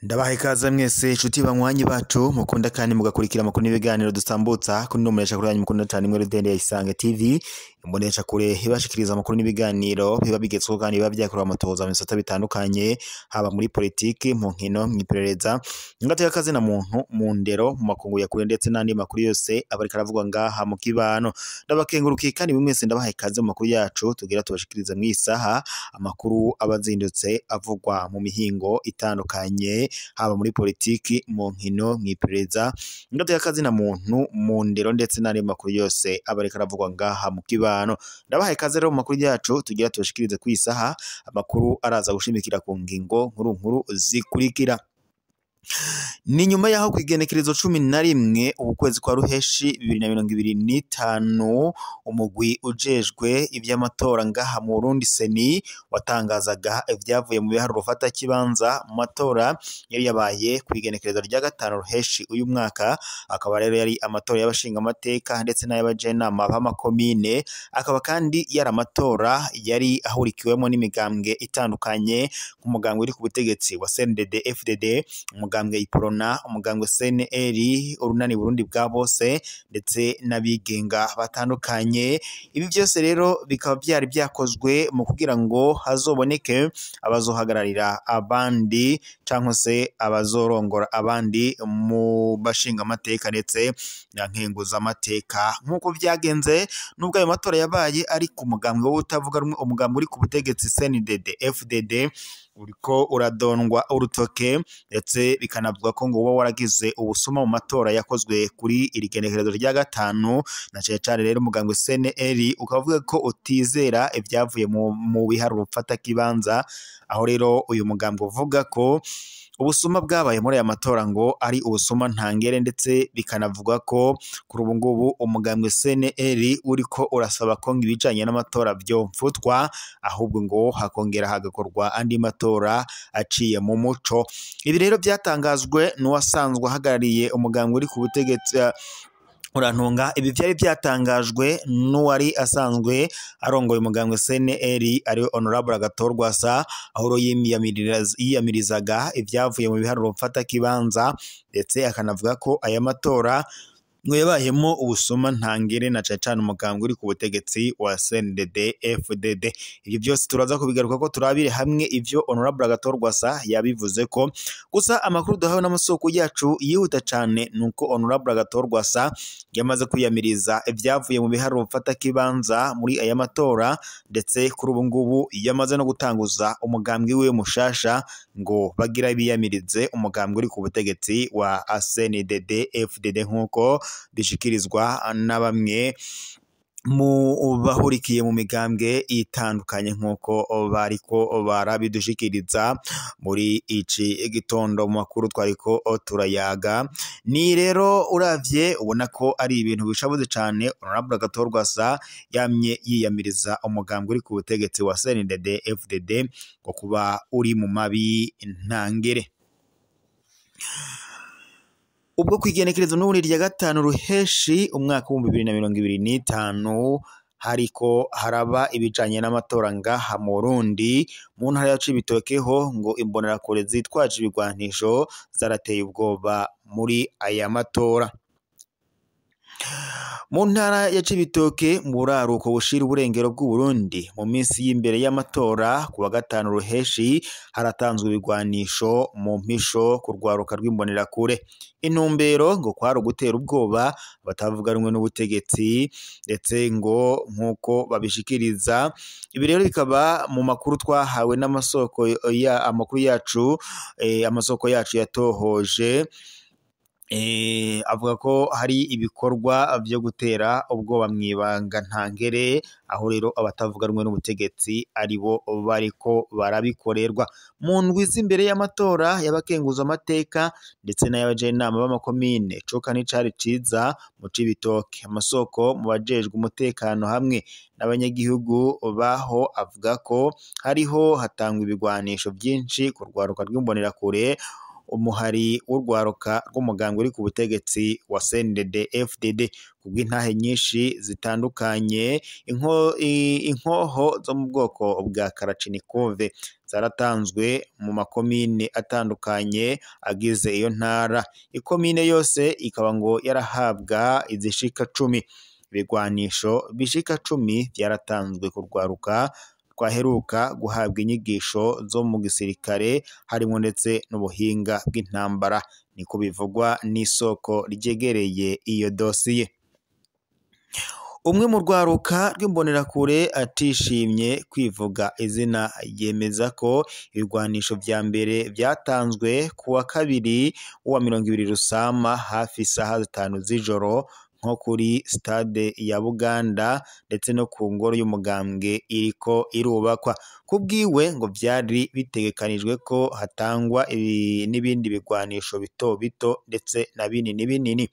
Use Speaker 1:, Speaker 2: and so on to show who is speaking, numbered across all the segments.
Speaker 1: Ndabaha ikaze mwese inshuti banywanyi bacu mukunda kandi mugakurikira amakuru n'ibiganiro dutambutsa kuri ino mbonesha kure yanyu mukunda cyane imwe rudende ya Isange TV. Imbonesha kure ibashikiriza amakuru n'ibiganiro biba bigezweho kandi biba vyakorewe amatohoza mu bisata bitandukanye, haba muri politiki, mu nkino, mw'iperereza, ngateka na muntu, mu ndero, mu makungu ya kure ndetse n'andi makuru yose aba ariko aravugwa ngaha mu kibano. Ndabakengurukiye kandi mwese ndabaha ikaze mu makuru yacu tugira tubashikiriza mw'isaha, amakuru aba azindutse avugwa mu mihingo itandukanye, haba muri politiki, mu nkino, mw'iperereza, ngateka na muntu, mu ndero ndetse n'andi makuru yose aba ariko aravugwa ngaha mu kibano. Ndabaha ikaze rero mu makuru yacu tugira tubashikirize kw'isaha, amakuru araza gushimikira ku ngingo nkuru nkuru zikurikira. Ni nyuma yaho kw'igenekerezo 11 ukwezi kwa Ruheshi 2025 umugwi ujejwe ivy'amatora ngaha mu Burundi CENI watangazaga ivyavuye mu biharuro fata kibanza mu matora yari yabaye kw'igenekerezo rya 5 Ruheshi uyu mwaka, akaba rero yari amatora y'abashinga amateka ndetse n'ay'abajenama b'amakomine, akaba kandi yari amatora yari ahurikiwemo n'imigambwe itandukanye nk'umugambwe uri ku butegetsi wa CNDD FDD, umugambwe Iprona, umugambwe CNL, urunani Burundi bwa bose ndetse n'abigenga batandukanye. Ibi byose rero bikaba byari byakozwe mu kugira ngo hazoboneke abazohagararira abandi canke se abazorongora abandi mu bashinga amateka ndetse na nkenguza amateka. Nk'uko byagenze nubwo ayo matora yabaye ari ku mugambwe w'utavuga rumwe, umugambwe uri ku butegetsi CNDD FDD uriko uradondwa urutoke, ndetse bikanavuga ko ngo uba waragize ubusuma mu matora yakozwe kuri iri genekerezo rya 5, na cane cane rero umugambwe CNL ukavuga ko utizera ivyavuye mu biharuro mfata kibanza, aho rero uyu mugambwe uvuga ko ubusuma bwabaye muri aya matora ngo ari ubusuma ntangere, ndetse bikanavuga ko kuri ubu ngubu umugambwe CNL uriko urasaba ko ibijanye n'amatora vyomfutwa, ahubwo ngo hakongera hagakorwa andi matora aciye mu muco. Ibi rero byatangazwe n'uwasanzwe ahagarariye umugambwe uri ku butegetsi urantunga. Ibi vyari byatangajwe n'uwari asanzwe arongoye umugambwe CNL ari Honorable Agathon Rwasa, aho yiyamirizaga ivyavuye mu biharuro mfata kibanza, ndetse akanavuga ko aya matora ngo yabayemo ubusuma ntangere na cane cane umugambwe uri ku butegetsi wa CNDD FDD. Ibyo byose turaza kubigaruka ko turabire hamwe ivyo Honorable Agathon Rwasa yabivuze ko. Gusa amakuru duhawe n'amasoko yacu yihuta cane nuko Honorable Agathon Rwasa yamaze kwiyamiriza ivyavuye mu biharuro mfata kibanza muri aya matora, ndetse kuri ubu ngubu yamaze no gutanguza umugambwe wiwe mushasha ngo bagira biyamirize umugambwe uri ku butegetsi wa CNDD FDD, nkuko bishikirizwa na bamwe mu bahurikiye mu migambwe itandukanye nkuko bariko barabidushikiriza muri ici gitondo mu makuru twariko turayaga. Ni rero uravye ubona ko ari ibintu bishabuze cane. Honorable Agathon Rwasa yamye yiyamiriza umugambwe uri ku butegetsi wa CNDD FDD ngo kuba uri mu mabi ntangere. Ubwo kwigenekerezo n'ubundi rya 5 Ruheshi umwaka wa 2025 hariko haraba ibijanye n'amatora ngaha mu Burundi, mu ntara ya Cibitoke ho ngo imbonerakure zitwaje ibigwanisho zarateye ubwoba muri aya matora. Mu ntara ya Cibitoke mu buraruko bushira uburengero bw'u Burundi, mu minsi y'imbere y'amatora ku wa 5 Ruheshi haratanzwe ibigwanisho mu mpisho ku rwaruka rw'imbonerakure. Intumbero ngo kwari ugutera ubwoba abatavuga rumwe n'ubutegetsi, ndetse ngo nkuko babishikiriza. Ibi rero bikaba mu makuru twahawe n'amasoko ya amakuru yacu, amasoko yacu yatohoje, avuga ko hari ibikorwa vyo gutera ubwoba mwibanga ntangere, aho rero abatavuga rumwe n'ubutegetsi aribo bariko barabikorerwa. Mu ndwi z'imbere y'amatora y'abakenguza amateka ndetse n'ay'abajenama b'amakomine, coka n'icari ciza mu Cibitoke, amasoko mu bajejwe umutekano hamwe n'abanyagihugu baho avuga ko hariho hatangwa ibigwanisho vyinshi ku rwaruka rw'imbonerakure. Umuhari w'urwaruka rw'umugambwe uri ku butegetsi wa CNDD FDD kubw'intahe nyinshi zitandukanye, inkoho zo mu bwoko bwa Karachinikove zaratanzwe mu makomine atandukanye agize iyo ntara. Ikomine yose ikaba ngo yarahabwa izishika 10. Ibigwanisho bishika 10 byaratanzwe ku rwaruka rwaheruka guhabwa inyigisho zo mu gisirikare, harimo ndetse n'ubuhinga bw'intambara, niko bivugwa n'isoko ryegereye iyo dosiye. Umwe mu rwaruka rw'imbonerakure atishimye kwivuga izina yemeza ko ibigwanisho vya mbere vyatanzwe ku wa kabiri wa 20 Rusama hafi isaha 5 z'ijoro, nko kuri stade ya Buganda ndetse no ku ngoro y'umugambwe iriko irubakwa. Kubwiwe ngo vyari bitegekanijwe ko hatangwa n'ibindi bigwanisho bito bito ndetse na binini binini.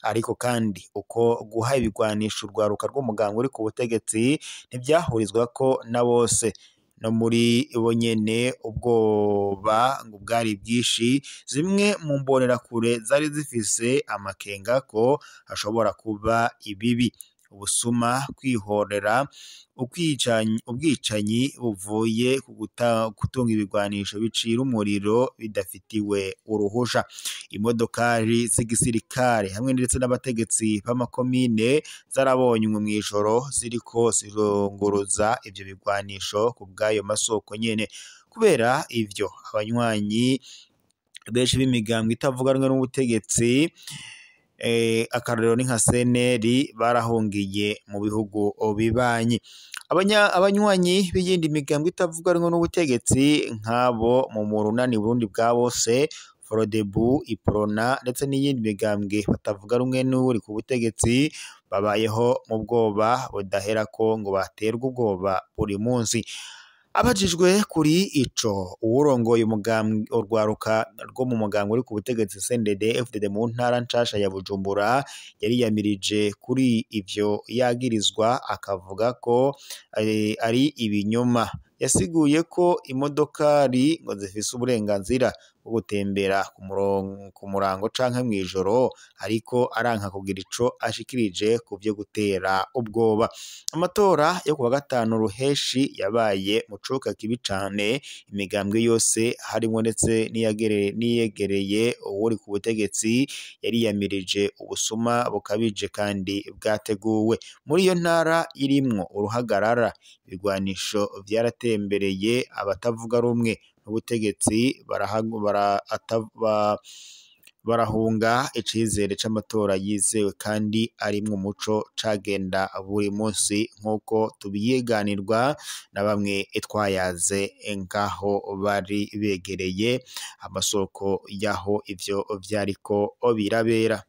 Speaker 1: Ariko kandi uko guha ibigwanisho urwaruka rw'umugambwe uri ku butegetsi ntivyahurizwa ko na bose. No muri bo nyene ubwoba ngo bwari bwinshi. Zimwe mu mbonerakure zari zifise amakenga ko hashobora kuba ibibi, ubusuma, kwihorera, ubwicanyi buvuye ku gutunga ibigwanisho bicira umuriro bidafitiwe uruhusha. Imodokari z'igisirikare hamwe ndetse n'abategetsi b'amakomine zarabonywe mw'ijoro ziriko zirunguruza ivyo bigwanisho ku bw'ayo masoko nyene. Kubera ivyo, abanywanyi benshi b'imigambwe itavuga rumwe n'ubutegetsi, akarorero ni nka CNL, barahungiye mu bihugu bibanyi. Abanywanyi b'iyindi migambwe itavuga rumwe n'ubutegetsi nk'abo mu runani Burundi bwa bose, Frodebu, Iprona ndetse n'iyindi migambwe batavuga rumwe n'uri ku butegetsi, babayeho mu bwoba budaherako ngo baterwe ubwoba buri munsi. Abajijwe kuri ico, uwurongoye urwaruka rwo mu mugambwe uri ku butegetsi CNDD FDD mu ntara nshasha ya Bujumbura yariyamirije kuri ivyo yagirizwa, akavuga ko ari ibinyoma. Yasiguye ko imodokari ngo zifise uburenganzira bwo gutembera ku murango canke mw'ijoro, ariko aranka kugira ico ashikirije ku vyo gutera ubwoba. Amatora yo kuwa gatanu Ruheshi yabaye mu cuka kibi cane, imigambwe yose harimwo ndetse n'iyegereye uwuri ku butegetsi yariyamirije ubusuma bukabije kandi bwateguwe. Muri iyo ntara irimwo uruhagarara, ibigwanisho vyaratembereye abatavuga rumwe n'ubutegetsi barahunga icizere c'amatora yizewe kandi arimwo umuco cagenda buri munsi, nk'uko tubyiganirwa na bamwe twayaze ngaho bari begereye amasoko y'aho ivyo vyariko birabera.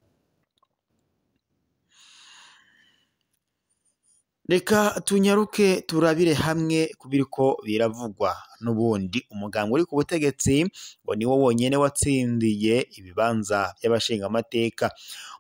Speaker 1: Reka tunyaruke turabire hamwe kubiriko biravugwa. N'ubundi umugambwe uri ku butegetsi ngo niwo wonyene watsindiye ibibanza by'abashingamateka.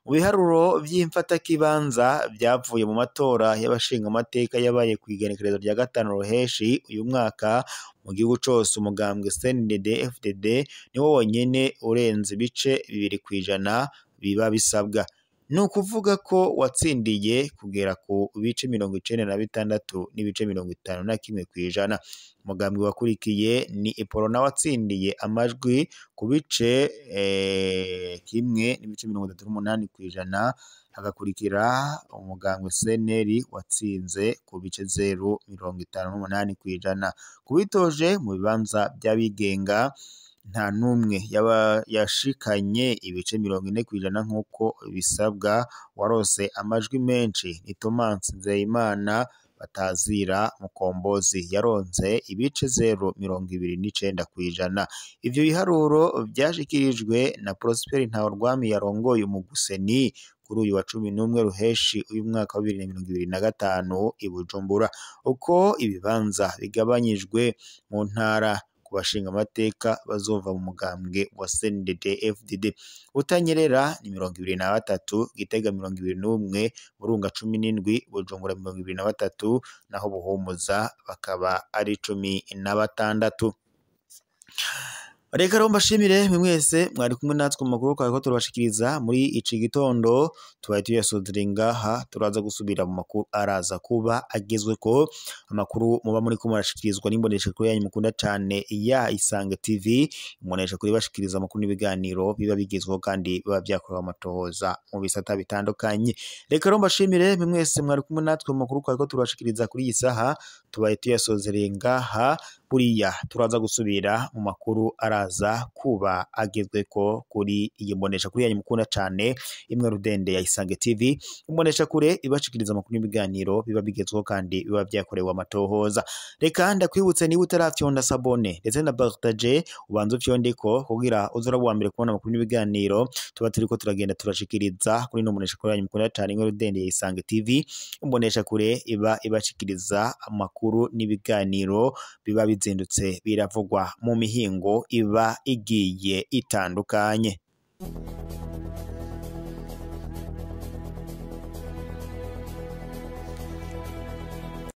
Speaker 1: Mu biharuro vy'imfatakibanza vyavuye mu matora y'abashingamateka yabaye kw'igenekerezo rya 5 Ruheshi uyu mwaka, mu gihugu cose umugambwe CNDD FDD niwo wonyene urenze ibice 2% biba bisabwa. Ni ukuvuga ko watsindiye kugera ku bice 96 n'ibice 51%. Umugambwe wakurikiye ni Iprona watsindiye amajwi ku bice 1 n'ibice 38%, hagakurikira umugambwe CNL watsinze ku bice 0.58%. Kubitoje mu bibanza by'abigenga nta numwe yashikanye ibice 40% nk'uko bisabwa. Warose amajwi menshi ni Thomas Nzeyimana batazira Mukombozi yaronse ibice 0.29%. Ivyo biharuro vyashikirijwe na Prosper Ntahorwami yarongoye umuguseni kuri uyu wa 11 Ruheshi uyu mwaka wa 2025 i Bujumbura. Uko ibibanza bigabanyijwe mu ntara ku bashingamateka bazova mu mugambwe wa CNDD FDD: Butanyerera ni 23, Gitega 21, Burunga 17, Bujumbura 23, naho Buhumuza bakaba ari 16. Reka rero mbashimire mwe mwese mwari kumwe natwe mu makuru twariko turabashikiriza muri ici gitondo. Tubaye tuyasozereye ngaha, turaza gusubira mu makuru araza kuba agezweko, amakuru muba muriko murashikirizwa n'imboneshakure yanyu mukunda cane ya Isange TV, imboneshakure ibashikiriza amakuru n'ibiganiro biba bigezweho kandi biba vyakorewe amatohoza mu bisata bitandukanye. Reka rero mbashimire mwe mwese mwari kumwe natwe mu makuru twariko turabashikiriza kuri iyi saha, tubaye tuyasozereye ngaha. Buriya turaza gusubira mu makuru araza kuba agezweko kuri iyi mboneshakure yanyu mukunda cane imwe rudende ya Isange TV, imboneshakure ibashikiriza amakuru n'ibiganiro biba bigezweho kandi biba vyakorewe amatohoza. Reka ndakwibutse, niba utarafyonda sabone ndetse na partage, ubanze ufyondeko kugira uze uraba uwa mbere kubona amakuru n'ibiganiro tuba turiko turagenda turashikiriza kuri ino mboneshakure yanyu mukunda cane imwe rudende ya Isange TV, imboneshakure iba ibashikiriza amakuru n'ibiganiro biba bizindutse biravugwa mu mihingo iba igiye itandukanye.